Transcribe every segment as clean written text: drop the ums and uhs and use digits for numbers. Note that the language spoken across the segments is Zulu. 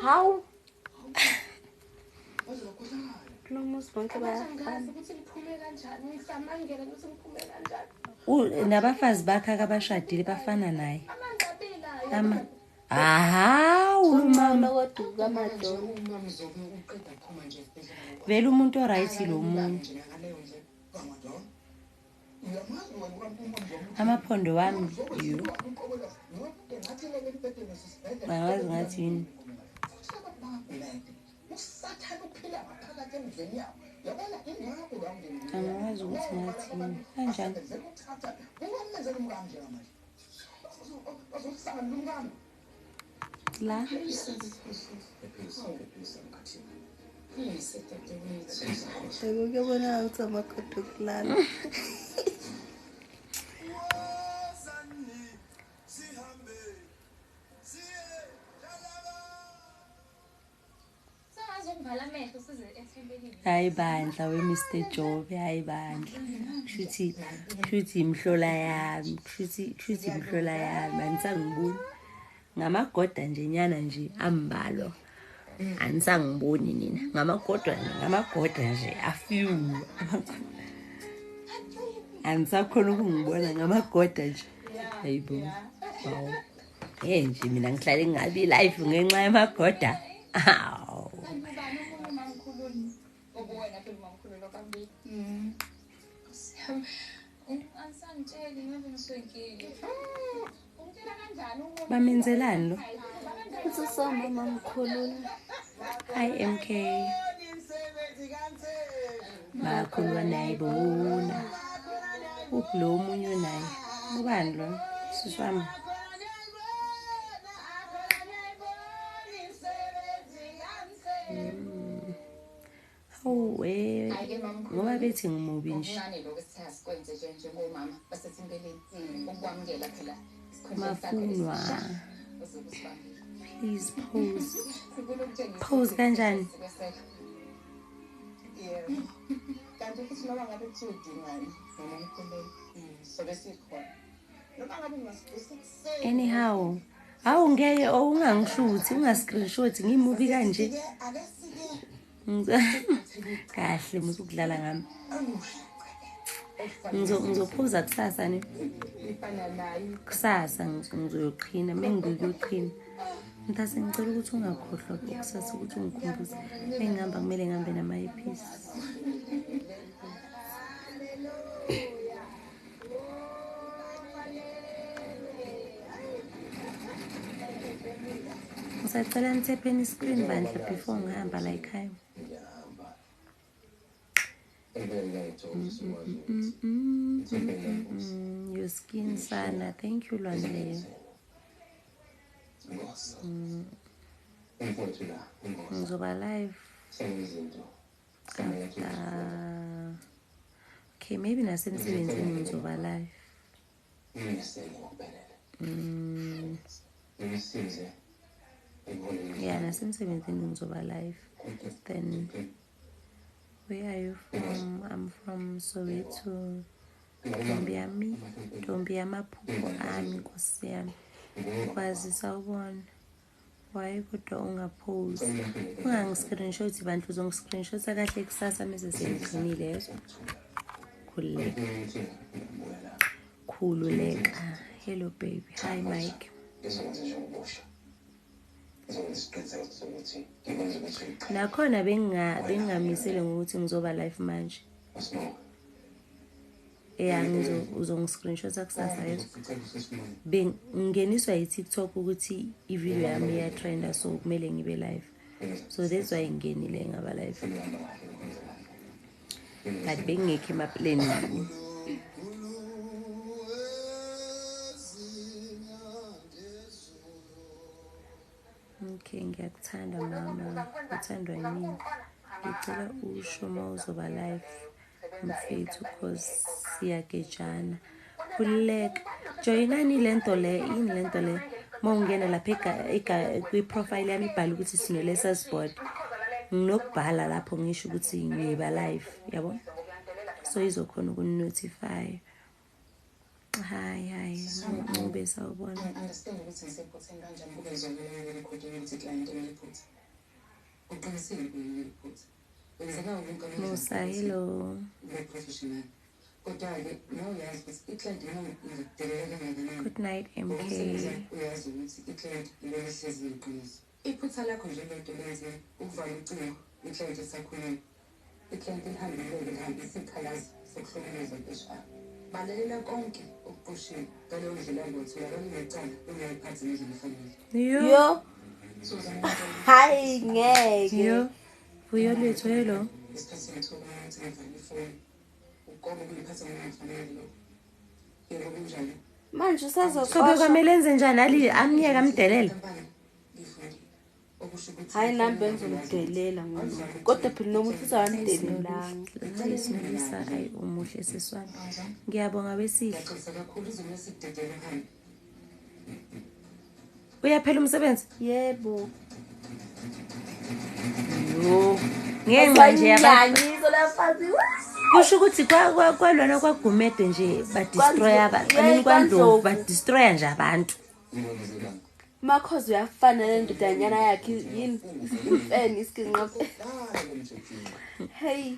Hawu. Kulo muzi bonke bayafana. Nabafazi bakhe akabashadile bafana naye. Ama hawu Ungcono mama. kodwa kukaMadonna. Vele umuntu oright lo muntu. Amaphondo wami yo. Angazi ngathi yini. Angazi ukuthi ngathi yini. Kanjani? La. Yebo kuyabonakala ukuthi amakhodi okulala. Hayi bandla we Mr Jobe, hayi bandla. Kushuthi kushuthi imhlola yami, kushuthi kushuthi imhlola yami anisangiboni. Ngamagoda nje nyana nje ambalwa. Anisangiboni nina. Ngamagoda nje, ngamagoda nje a few. Anisakhona ukungibona ngamagoda nje. Hayibo. Wow. Eh nje mina ngihlale ngingabi live ngenxa yamagoda. Aw. Bamenzelani lo? Uthi usomama mkhulula. Hi MK. Bakhulwa nayibona. Uphi lo omunye onaye? Ubani lo? Sisi wami. Hawu we ngoba bethi ngimubi nje. Mafunwa. Please pose. Pose kanjani? Anyhow, hawu ngeke ungangishuthi, ungascreenshot ngimubi kanje. Kahle musu ukudlala ngami. Ngizophuza kusasa ne. Kusasa ngizoyoqhina, mengiyoqhina. Mntase ngicela ukuthi ungakhohlwa kusasa ukuthi ungikhumbuze. Mengihamba kumele ngihambe nama-earpiece. Ngisacela nithepheni iscreen bandla before ngihamba la ekhaya. Your skin sana. Thank you Lwandle. Ngizoba live after. Okay, maybe nasemsebenzini ngizoba live. Yeah, nasemsebenzini ngizoba live. Then where are you from? I'm from Soweto. Ntombi yami, ntombi yamaphupho ami Nkosi yami. Kwazi sawubona. Why kodwa ungaphosi? Ungangi-screenshot bandla, uzongi-screenshot kahle kusasa mase sengiqinile yezwa. Khululeka. Khululeka. Hello baby. Hi Mike. Nakhona bengingamisele ngokuthi ngizoba live manje. Yeah, uzongi-screenshot kusasa yezwa. Bengingeniswa yi-TikTok ukuthi i-video yami iyatrenda, so kumele ngibe live. So that's why ngingenile ngaba live. But bengingekho emaplanini. Okay, ngiyakuthanda mama. Uthandwa yimina. Ngicela usho uma uzoba live mfethu cause siyagejana. Khululeka. Joyinani lento le, yini lento le? Uma ungena lapha kwi-profile yami ibhala ukuthi Sinolesas board. Nginokubhala lapho ngisho ukuthi ngiba live, yabo? So izokhona ukuni-notify. Hi, hi. Ncube sawubona. Ukuthi ngisephutheni kanjani kube zwakala recording ukuthi client enephutha. Uqinisile kuyiphutha. Wenzeka wonke. Musa, hello. Ube professional. Kodwa-ke nawe uyazi ukuthi i-client noma ingakudelela kangakanani. Good night, MK. Ngokumsebenza uyazi ukuthi i-client ilele hlezi neqiniso. Iphutha lakho nje lento lenze ukuvala ucingo i-client esakhuluma. I-client ihambile-ke lihambisa ikhalazo sokuhlukumezwa ku-HR. Balelela konke okuqoshiwe ngaleyo ndlela ngotholakala unecala ungayiphathi ngendlela efanele. Yo. Yo. So zama Hayi ngeke. Yo. Vuyolwethu, hello. Isikhathi sengithuka ukuthi ngivale ifoni. Ugogo kuyiphatha ngokungafanele lokho. Yebo kunjalo. Manje So usazoxoshwa. bekwamele enze njani ali amnyeke amdelele? Inkampani ngiyifundile. Okusho ukuthi Hayi nami bengizomdelela ngoba. Kodwa phela noma uthi uzawangidelelanga. Hayi Sinolisa, ayi umuhle siswami. Ngiyabonga wesihle. Ngiyaxolisa kakhulu izomele sikudedele uhambe. Uyaphela umsebenzi? Yebo. Yo. Ngenxa nje yabantu. Nyanyiso lafazi. Kusho ukuthi kwalona kwaGumede nje badestroy aba. I mean kwaNdlovu badestroya nje abantu. Makhozi uyafana nendodanyana yakhe yini imfene isiginqo. Hey.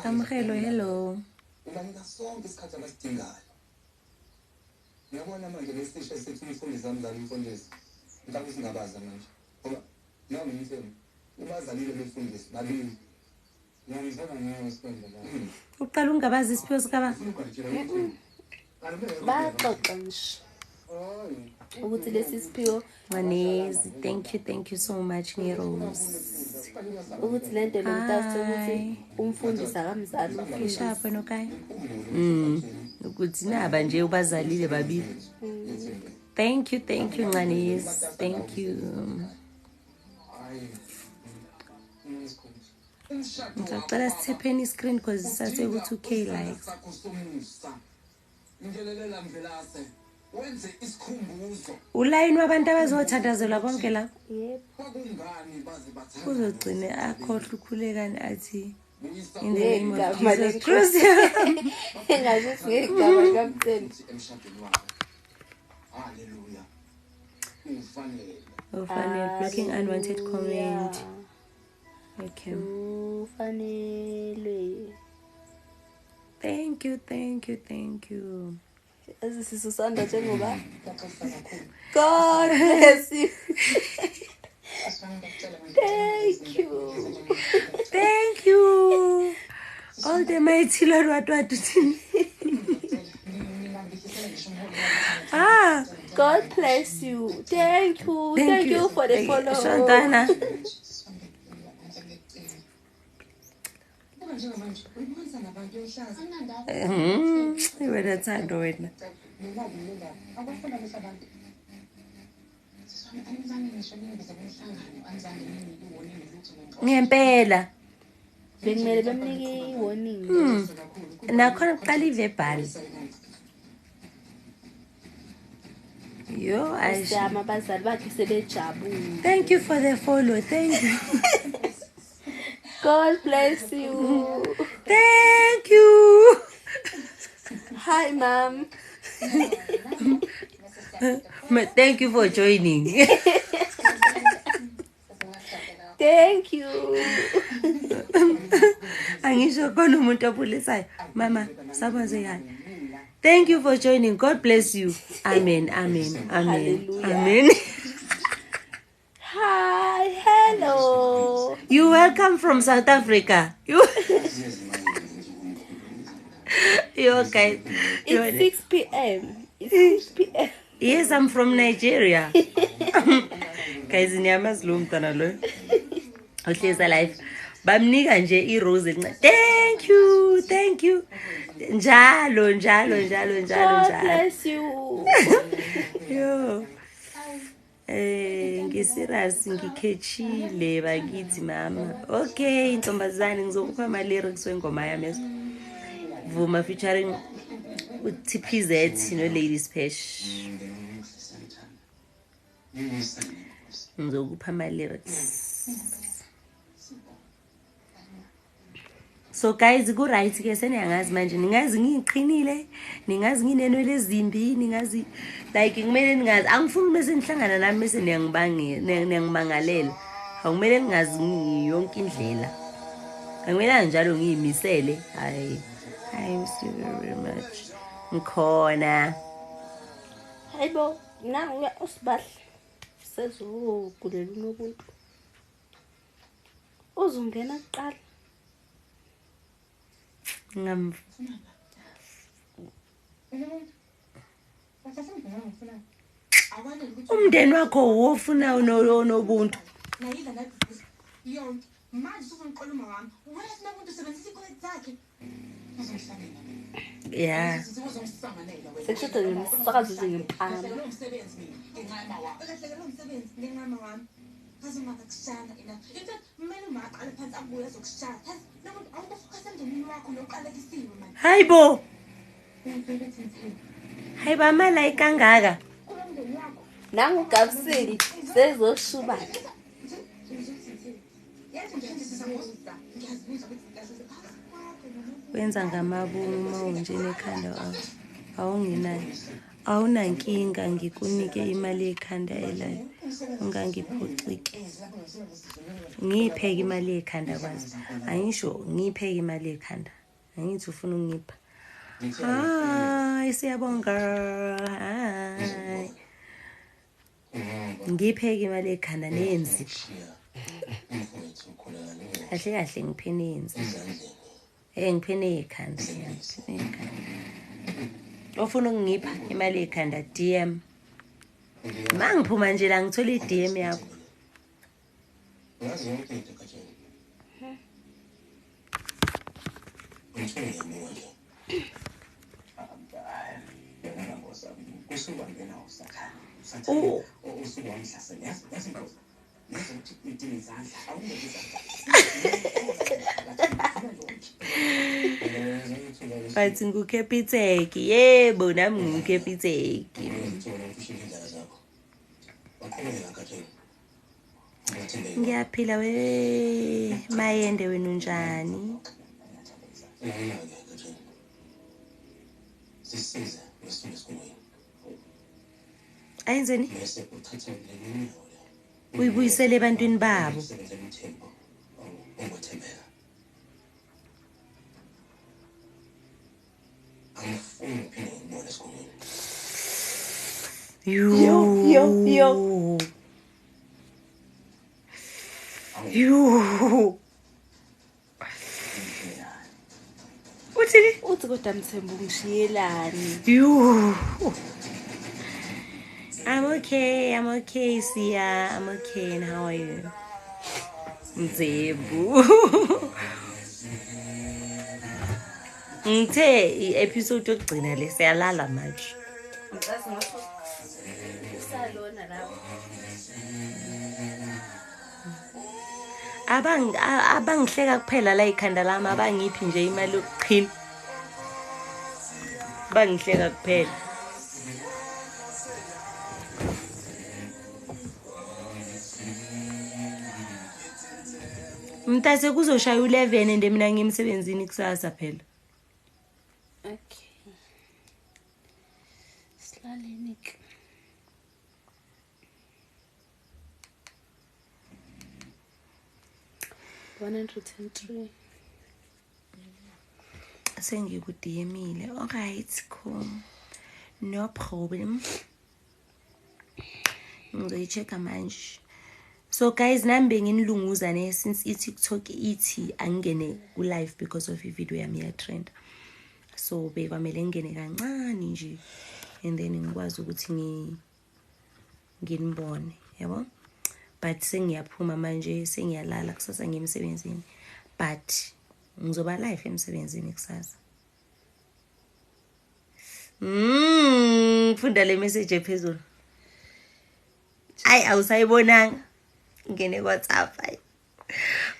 Kamhelo, hello. Ubanika sonke isikhathi abasidingayo. Uyabona manje lesisho esithi umfundisi amzali umfundisi. Mhlawumbe singabaza manje. Ngoba nami ngitheni ubazalile befundisi babili. Ngiyangizona ngayo sikwenda la. Uqala ungabazi isiphiwo sikaba. Baxoxa nje ukuthi lesi siphiwo Manezi, thank you, thank you so much ngerose. Ukuthi le nto lo mntazi ukuthi Hi. umfundisi akamzali umfundisi. Ishapho nokaya. Ukuthi naba nje ubazalile babili. Thank you, thank you Ncanezi. Thank you. Ngicela sithapheni iscreen because sisase ku 2K likes. Sakho somusa. Ngenelela Mvelase. Wenze isikhumbuzo. Ulayini wabantu abazothandazelwa bonke la. Yebo. Kwakungani baze bathatha. Uzogcine akhohlwe ukhulekani athi in the name of Ngegama Jesus lenkosi. Christ. Engasho ukuthi ngegama likamthembu. Emshadweni wakhe. Hallelujah. Ufanele. Ufanele blocking unwanted comment. Okay. Ufanelwe. Thank you, thank you, thank you. Ezisisusanda njengoba Ngiyaxolisa kakhulu. God bless you. Siswami ngiyakutshela manje. Thank you. Thank you. All the mighty Lord, what what uthini? Ningangihlisela ngisho umholo wami. Ah, God bless you. Thank you. Thank you for the follow. Shantana. Siswami ngiyacela. Buka njengamanje uyibonisa nabantu uyahlaza. Wena Thando wena. Mina-ke mina abafuna amehlo abantu. Siswami anizange ngisho ningibize kumhlangano anizange ninginike i-warning lutho ngengxoxo. Ngempela. Bekumele bemnike i-warning. Nakhona kuqala iverbal. Yo, I Siyama abazali bakhe sebejabule. Thank you for the follow. Thank you. God bless you. Thank you. Hi mom. Thank you for joining. Thank you. Angisho khona umuntu obulisayo. Mama, sabona sekhaya. Thank you for joining. God bless you. Amen. Amen. Amen. Hallelujah. Amen. Hi, hello. You welcome from South Africa. You You okay? It's 6 p.m. It's 6 p.m. Yes, I'm from Nigeria. Guys, niyamazi lo mntwana loyo. Uhlezi live. Bamnika nje irose elincane. Thank you. Thank you. Njalo, njalo, njalo, njalo, God njalo. bless you. Yo. Ngiserious ngikhethile bakithi mama. Okay, intombazane ngizokupha ama lyrics wengoma yami yeso. Vuma featuring uTPZ no Ladies Pesh. Ngizokupha ama lyrics. So guys, ku right ke, seniyangazi manje, ningazi ngiqinile, ningazi nginenwele ezimbi, ningazi like kumele ningazi, angifuni bese nihlangana nami bese niyangibangela, niyangimangalela. Akumele ningazi yonke indlela. Angimele njalo ngiyimisele. Hayi, I miss you very much. Ngikhona. Hayibo, nangu uSibahle sezogulela uNobuntu. Uzongena kuqala. Umndeni wakho wofuna uNobuntu. Yeah. Sekushoda nje umsakazo nje ngempama. Hayibo. Hayibo amala kangaka. Nangu Gabsile sezoshuba. Wenza ngamabomu mawunje nekhanda awungenayo. Awunankinga ngikunike imali yekhanda elayo. Ungangiphoxike. Ngipheke imali yekhanda kwazi. Angisho ngipheke imali yekhanda. Angithi ufuna ukungipha. Hayi siyabonga. Hayi. Ngipheke imali yekhanda neyenzipho. Kahle kahle ngiphene yenzipho. Ngiphene yekhanda. Ofuna ukungipha imali yekhanda DM. Mangiphuma nje la ngithola i-DM yakho. Ngazi yonke into kajeni. Ngithole nje. Oh. But nguCapitec, yebo nami nguCapitec. Ngiyaphila we mayende wena unjani? Ayenzeni? Uyibuyisele ebantwini babo. Yo yo yo. Yo. Uthini? Uthi kodwa Mthembu ngishiyelani. Yo. I'm okay, Sia. I'm okay, and how are you? Mthembu. Ngithe i-episode yokugcina le siyalala manje. Abangihleka kuphela la ikhanda lami, abangiphi nje imali yokuqhina. Bangihleka kuphela. Mntase kuzoshaya u11 and mina ngimsebenzini kusasa phela. Okay. Silaleni ke. $103. Sengikudiyemile. Alright, cool. No problem. Ngizoyi-check-a manje. So guys, nami benginilunguza ne since i-TikTok ithi angene ku-live because of i-video yami ya-trend. So bekwamele ngingene kancane nje and then ngikwazi ukuthi nginibone, yabo? But sengiyaphuma manje, sengiyalala kusasa ngiyemsebenzini. But ngizoba live emsebenzini kusasa. Funda le message ephezulu. Ayi awusayibonanga. Ngene WhatsApp ayi.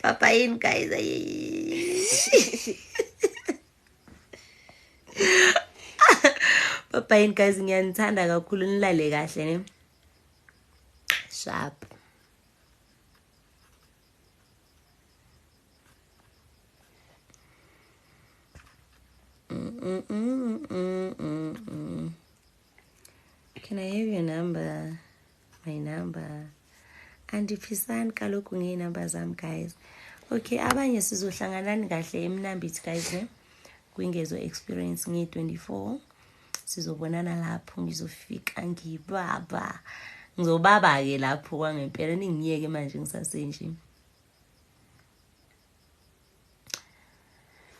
Papa yini guys ayi. Papa yini guys, ngiyanithanda kakhulu, nilale kahle ne. Sharp. mm, mm, mm, mm, mm. Can I have your number? My number. Andiphisani kaloku ngeenamba zam, guys. Okay, abanye sizohlanganani kahle eMnambithi, guys, ne? Kwingezo Experience nge-24 sizobonana lapho. Ngizofika ngibaba, ngizobaba-ke lapho kwangempela. Ningiyeke manje ngisasenje.